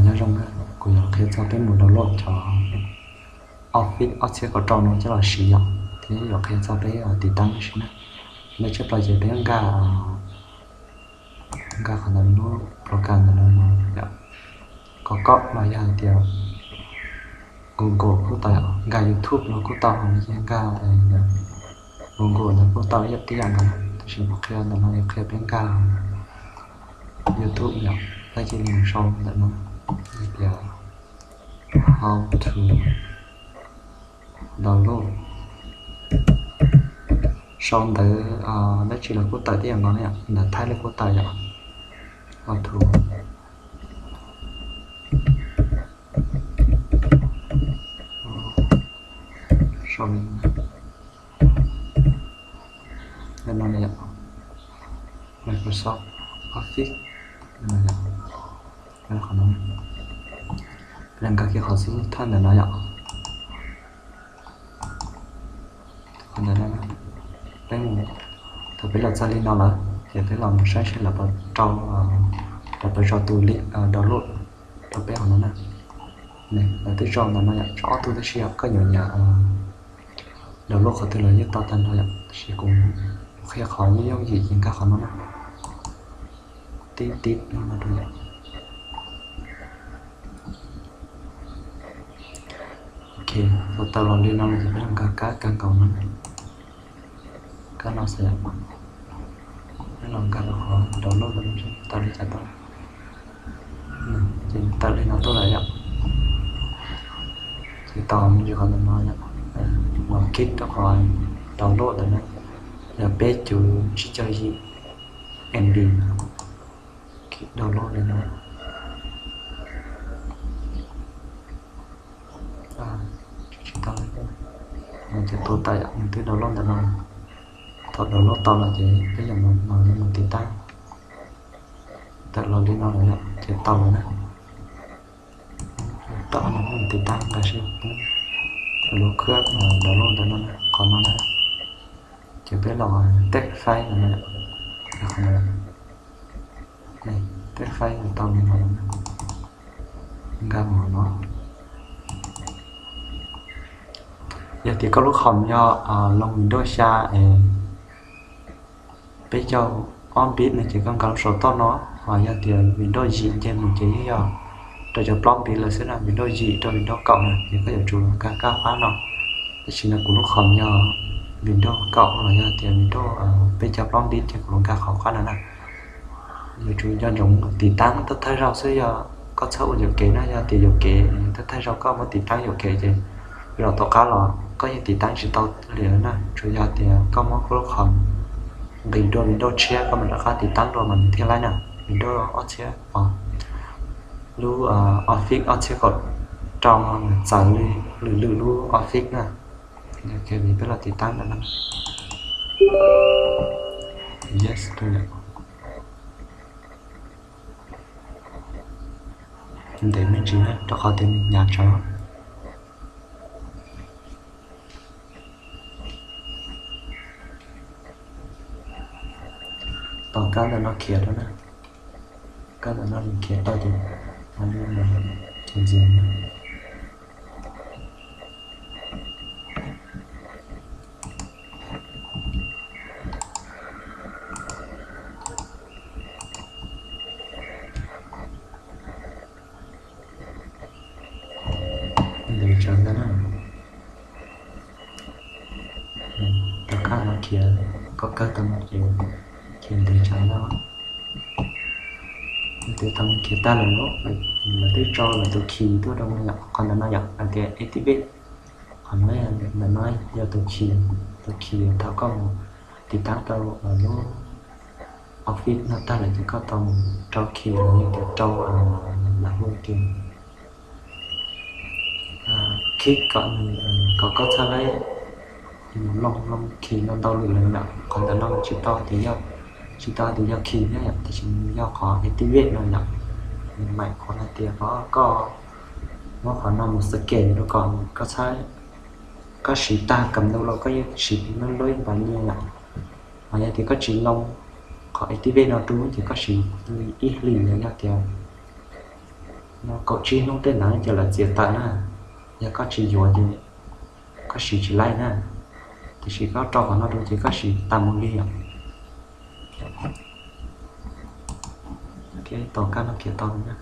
Nyob zoo na, kuv yuav qhia txog peb mus download cov Office ob txhiab kaum rau no coj los siv yom, thiab yuav qhia txog peb tiv taab ib si na. Ntawm tsib plaws ces peb nkag, nkag qhov ntawm lub program ntawm no yom, Chrome los yog hais tias Google kuj tau yom, nkag YouTube los kuj tau, nkag Google ntawd kuj tau ib yam ntawd, tab sis kuv qhia ntawm no yuav qhia peb nkag YouTube yom, peb cia li mus sau ntawm no, hais tias how to download. Sau ntawv dab tsi los kuj tawm tib yam nkaus na yom, ntawv Thaib los kuj tawm yom, how to, sau li no yom, Microsoft Office, qhov no, peb nkag kiag qhov xub thawj ntawm no yom. Qhov ntawm no, peb, thaum peb los txog li no lawm ces peb los mus saib seb lawv puas rau, lawv puas tso tus link download rau peb hauv no na. Lawv twb tso ntawm no yom, tso ob tug tab sis yom, koj yuav nyam download qhov twg los yeej tau tag nrho yom, tab sis kuv qhia qhov yooj yooj yim ces nkag qhov no na. Tib tib no no rau yom. Ok, thaum tawm los li no ces peb los nkag kab kawg nkaus no, kab no xwb yom. Peb los nkag rau qhov download no seb tawm li cas tuaj. Ces tawm li no tuaj lawm yom. Ces tau me ntsis qhov ntawm no yom, los kis rau qhov download ntawm no, yog peb cuv tsib caug yim M B, kis download li no. Tsis tau, ces tua tawm yom, nws twb download ntawm no. Thaum download tau lawm ces peb yuav mus, mus tiv taab. Tawm los li no lawm yom, ces tau lawm na. Tau no mus tiv taab nkag seb lub khwb download ntawm no, qhov no na. Ces peb los text file no, text file tau li no, nkag mus no. Yog tias koj lub khoom yog Windows xya es peb caug ob npib no ces koj nkag lub saum toj no, ho yog tias Windows yim nce mus ces yeej yog rau cov plaub npib lawm xwb na, Windows yim rau Windows kaum na ces koj yuav tsum nkag kab fab no. Tab sis no kuv lub khoom yog Windows kaum los yog tias Windows peb caug plaub npib ces kuv los nkag qhov qab no na. Yuav tsum nco ntsoov tiv taab thawj thawj zaug xwb, yog koj txhob ua yuam kev na, yog tias yuam kev thawj thawj zaug koj muab tiv taab yuam kev ces los tom qab los koj yeej tiv taab tsis tau li na, tsuas yog tias koj muab koj lub khoom nqis dua Windows tshiab koj mam rov qab tiv taab dua mas nws thiaj laib na. Windows ob txhiab, lub Office ob txhiab kaum rau no nws txawv li lwm lub Office na. Peb los tiv taab ntawm no. Yes, ntev me ntsis na rau qhov tias nws hnyav tsawv. Tos kab ntawm no khiav rau na, kab ntawm no nws khiav tau ces, ces ntxiv. Ntev tsawv ntawd na. Rov qab los khiav, koj kawg tau no ces khiav ntev tsawv no. Tias thaum nws khiav tag lawm, lawv twb tso lawv tus key tuaj rau yom, qhov ntawm no yom, hais tias activate. Qhov no, ntawm no yog tus key, tus key thaum koj mus tiv taab rau lub Office no tag lawm ces koj tau mus rau key los yog tias rau, lawv hu tias keep kom nws, kom koj txhaj laib mus looj looj key ntau ntau lwm lawm yom. Qhov ntawm no tsis tau tias yog, tsis tau tias yog key thiab yom, tab sis nws yog qhov activate no yom. Nws maim qhov hais tias koj muab qhov no mus scan rau kom koj txhaj, koj siv tag kam ntau los koj yeej siv lub lub npas nyiaj yom. Ho yog tias koj tsis looj qhov activate no rau ces koj siv ib hlis los yog tias No kaum tsib hnub tej ntawd ces lawv txiav tawm na. Yog koj tsis yuav ces koj siv tsis laib na. Tiam sis koj rau qhov no rau ces koj siv tas mus li os. Tos kab no khiav tau na.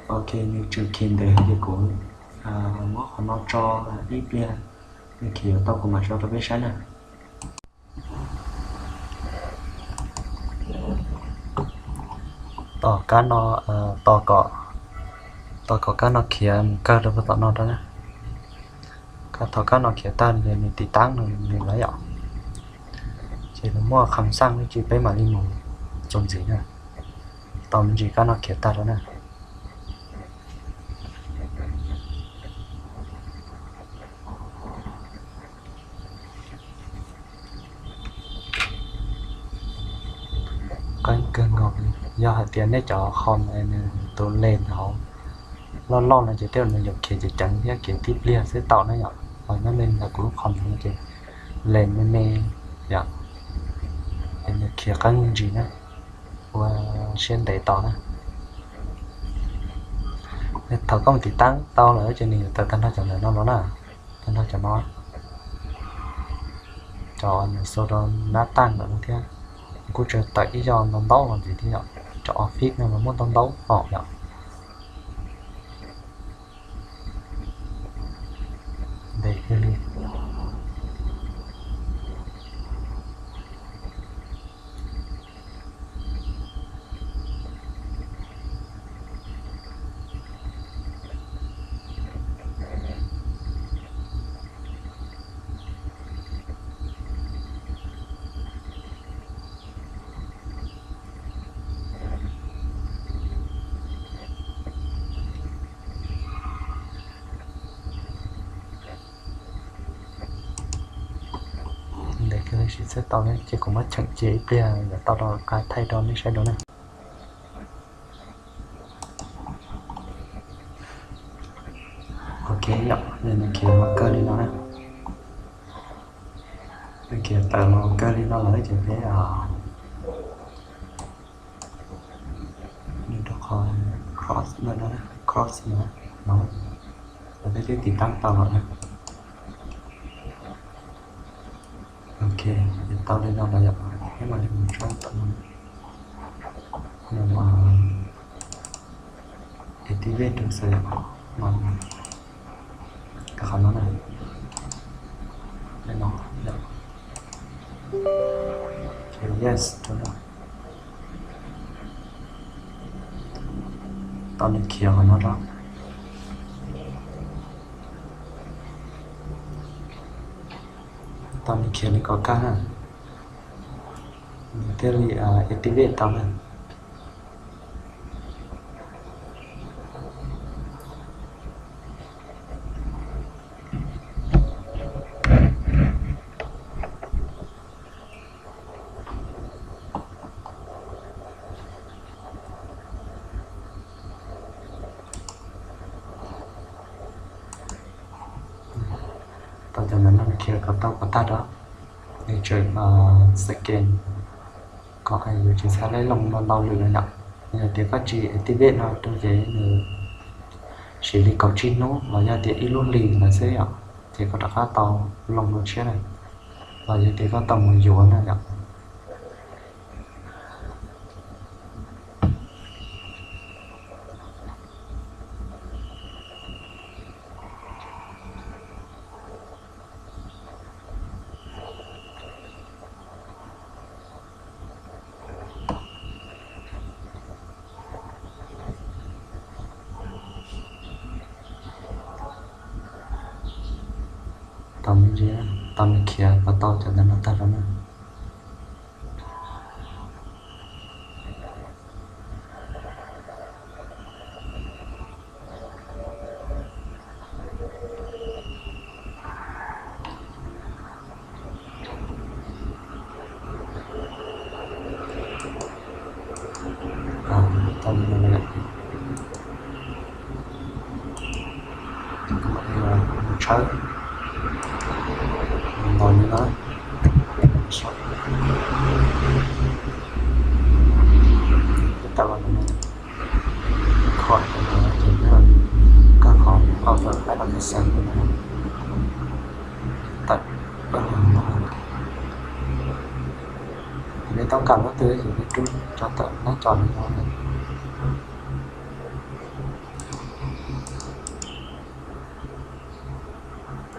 Ok, nws tseem khiav ntev ces kuv muab qhov no tso ib pliag, nws khiav yuav tau kuv mam tso rau peb saib na. Tos kab no, tos kom, tos kom kab no khiav mus kawg rau puag tom no rau na. Thaum kab no khiav tag ces nws tiv taab nws lawm yom. Ces nws muaj kham xaj me ntsis peb mam li mus txuas ntxiv na. Tos me ntsis kab no khiav tag rau na. Qeeb kawg nkaus li. Yog hais tias nej cov qhov nws tus lens hauv loj loj no ces tej zaum nws yuav khiav ceev ceev thiab khiav tib pliag xwb tau na yom. Ho nyob li ntawm kuv lub qhov no ces lens me me yom, es nws khiav qeeb me ntsis na, ua siab ntev tau na. Thaum koj mus tiv taab tau lawm ces nws yuav tawm tag nrho cov ntawm no los na, tag nrho cov no, cov nws sau rau nab taj ntawm no thiab. Kuj tsuas tawm ib co ntau ntau los ntxiv thiab yom, cov office no los muaj ntau ntau hom yom. Ntev kawg li. Ntev kawg li, siv txhij tau ne, ces kuv muab cheem cia ib pliag yuav tau rau qab thaij rau nej saib dua na. Ok yom, nws khiav los kawg li no na. Nws khiav tawm los kawg li no lawm ces peb, nws rau qhov cross no, cross no, lawv peb twb tiv taab tau lawm na. Ok, tau li no lawm yom, peb mam li mus tso tom no, activate rau xwb yom, qhov no na, li no yom. Yes, tau nws khiav qhov no rau, tau nws khiav li kom kaj na, nws thiaj li activate tau na. Tau cov ntawm no khiav kom tau kom tag rau, nws tseem scan kom yuav tsis txhab lej loo ntau ntau lwm no yom. Yog tias koj tsis activate no rau ces nws siv li kaum tsib hnub los yog tias ib lub hlis ntawd xwb yom, ces koj rov qab tau loo dua tshiab na, los yog tias koj tau mus yuav na yom. Tau me ntsis, tau me khiav kom tau cov ntawm no tag rau na. Tau li no, tshawb ntaus li no, Tawm los no, kho ces koj kho auto application no, tawm pab no. Yog nej toob kas lub twg ces nej rub cov tawm nab co li no.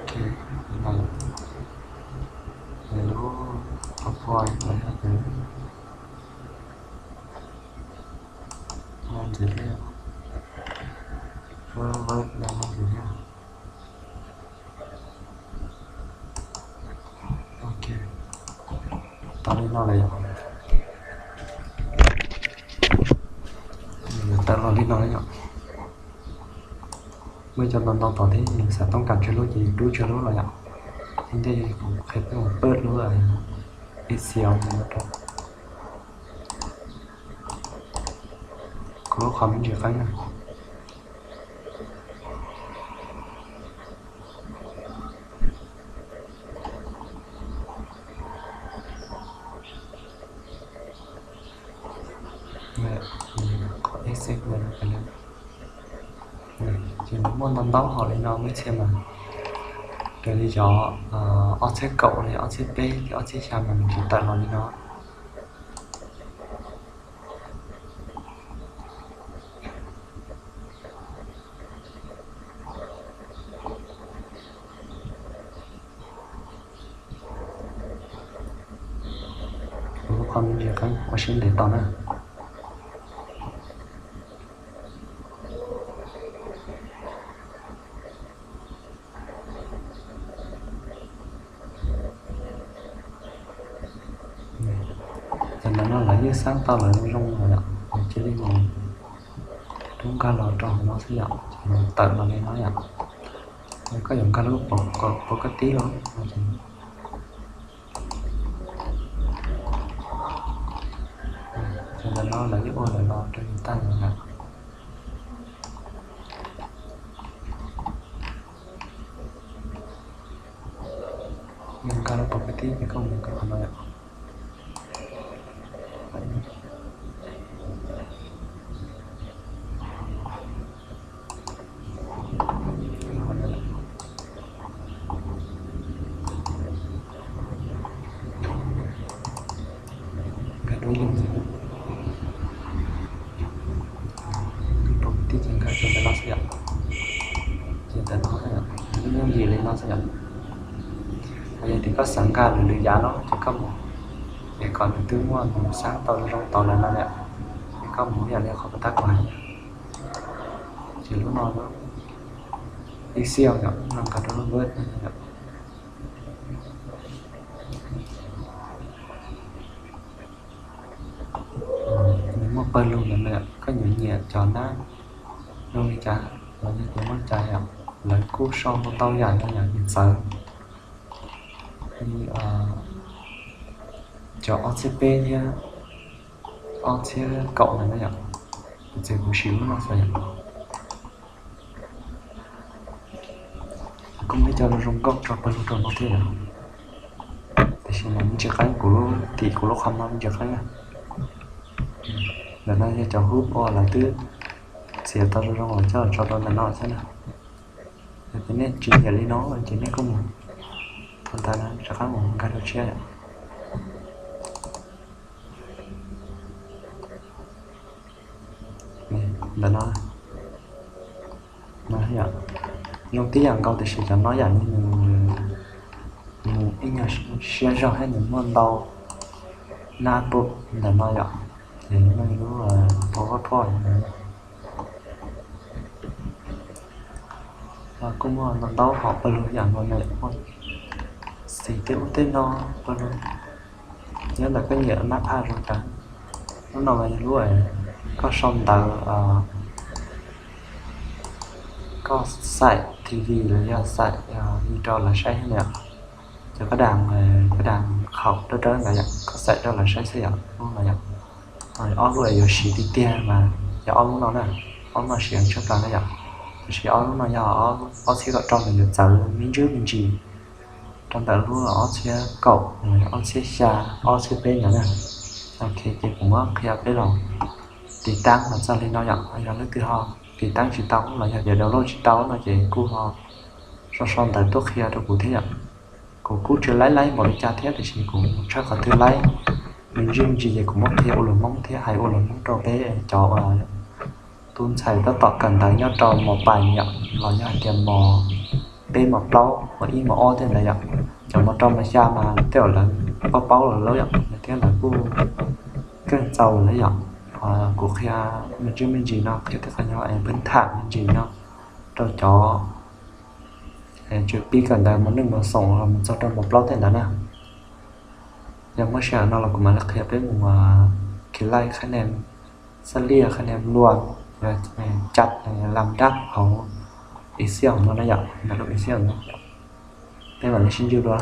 Ok, li no yog lub PowerPoint no yog tias no ntxiv thiab, lub Word no ntxiv thiab. Ok, tau li no lawm yom. Tawm los li no yom. Muaj cov ntau ntau tom thiab, yus xav toob kas tsawg lub ces yus rub tsawg lub los yom. Ib ntej kuv qhia peb mus pawj lub Excel no rau. Kuv lub qhov me ntsis qeeb na. Qhov Excel no ces nws muaj ntau ntau hom li no muaj txhia mas, raws li cov ob txhiab kaum li ob txhiab peb li ob txhiab xya mas nws tsis tawm los li no. Kuv lub qhov me ntsis qeeb ua siab ntev tos na. Ces ntawm no lawv yeej xaab tau lawv zoo zoo lawm yom, cia li mus rub nkag los rau hauv no xwb yom, ces tawm los li no yom. Koj yuav nkag lub pov koj tib los, ces ntawm no lawv yeej ua lawm los rau yus tag lawm yom. Nkag lub pov koj tib ces koj mus nkag qhov no yom. Nkag dua ib lwm ntxiv. Nkag rau tib ces nkag rau ntawm no xwb yom. Ces ntawm no xwb yom, lub yooj yim li no xwb yom. Yog tias koj xav nkag lwm lwm yam no ces koj mus, es kom nws twb muaj nws xaab tau zoo tau lawm no yom, es koj mus yam li qhov pas tab kuv hais. Ces lub no ib xiaj yom, no nkag rau lub Word no yom. Nws muaj pawg lug ntawm no yom, koj yuav nyiam cov nab zoo li cas los yog tias muaj cai yom, lawv kuj sau ntau yam no yom, nws txawv li cov ob txhiab peb thiab ob txhiab kaum ntawd na yom. Ces kuv siv lub no xwb yom. Kuj muaj ib co zoo zoo nkauj tso pawg lug rau no thiab yom. Tiam sis mas me ntsis qeeb, kuv lub tim kuv lub qhov no me ntsis qeeb na. Ntawm no yog cov hub uas lawv twb txiav tau zoo zoo lawm coj los tso rau ntawm no xwb na. Yog tias nej tsis nyiam li no ces nej kuj mus thaum ntawd na, rov qab mus nkag rau tshiab yom. Ntawm no, no yom, zoo tib yam nkaus tiam sis cov no yam li nws mus ib nyuag siab zog thiab nws muaj ntau nab pum ntawm no yom. Ces nws muaj lub PowerPoint ntawd. Kuj muaj ntau ntau hom pawg lug yam nkaus no, muaj xim tej ub tej no pawg lug. Nyob ntawm koj nyiam nab phaj zoo cas. Lub no mas yog lub koj sau ntawv, koj xaim T V los yog xaim li rau lawv saib thiab yom. Ces koj dam, koj dam khaum dawb dawb ntawd yom, koj xaim rau lawv saib xwb yom, lub no yom. Ob lub yuav siv tiag tiag mas yog ob lub no na, ob lub no siv tshaj plaws na yom. Tiam sis ob lub no yog ob txhiab kaum rau mas yuav txawv me ntsis me ntsis. rau ntawm lub ob txhiab kaum, ob txhiab xya, ob txhiab peb ntawd na. Ok, ces kuv muab qhia peb los tiv taab los txog li no yom. Yog leej twg ho tiv taab tsis tau los yog tias download tsis tau no ces kuj ho sau sau ntawv tuaj qhia rau kuv thiab yom. Kuv kuj tsis laib laib npaum li cas thiab tiam sis kuv tshaj qhov twg laib me ntsis me ntsis ces kuv muab qhia ua lus Hmoob thiab hais ua lus Hmoob rau peb cov tub ntxhais tab tom kawm ntawv nyob rau mos pais yom, los yog hais tias mos peb mos plaub mos ib mos ob tej ntawd yom. Cov mos rau mos xya mas tej zaum lawv paub paub lawm yom, thiab lawv kuj keej txaus lawm yom. Kuv qhia me ntsis me ntsis no, qhia tej qhov nyuag pheej tham me ntsis no rau cov tswv pib kawm ntawv mos neej mos xoom los mus txog rau mos plaub tej ntawd na. Yog muaj sij hawm no los kuv mam li qhia peb mus khi laij khái niam xab liaj khái niam luam, chat lam dab hauv Excel no na yom, ntawm lub Excel no. Peb mam li sib ntsib dua.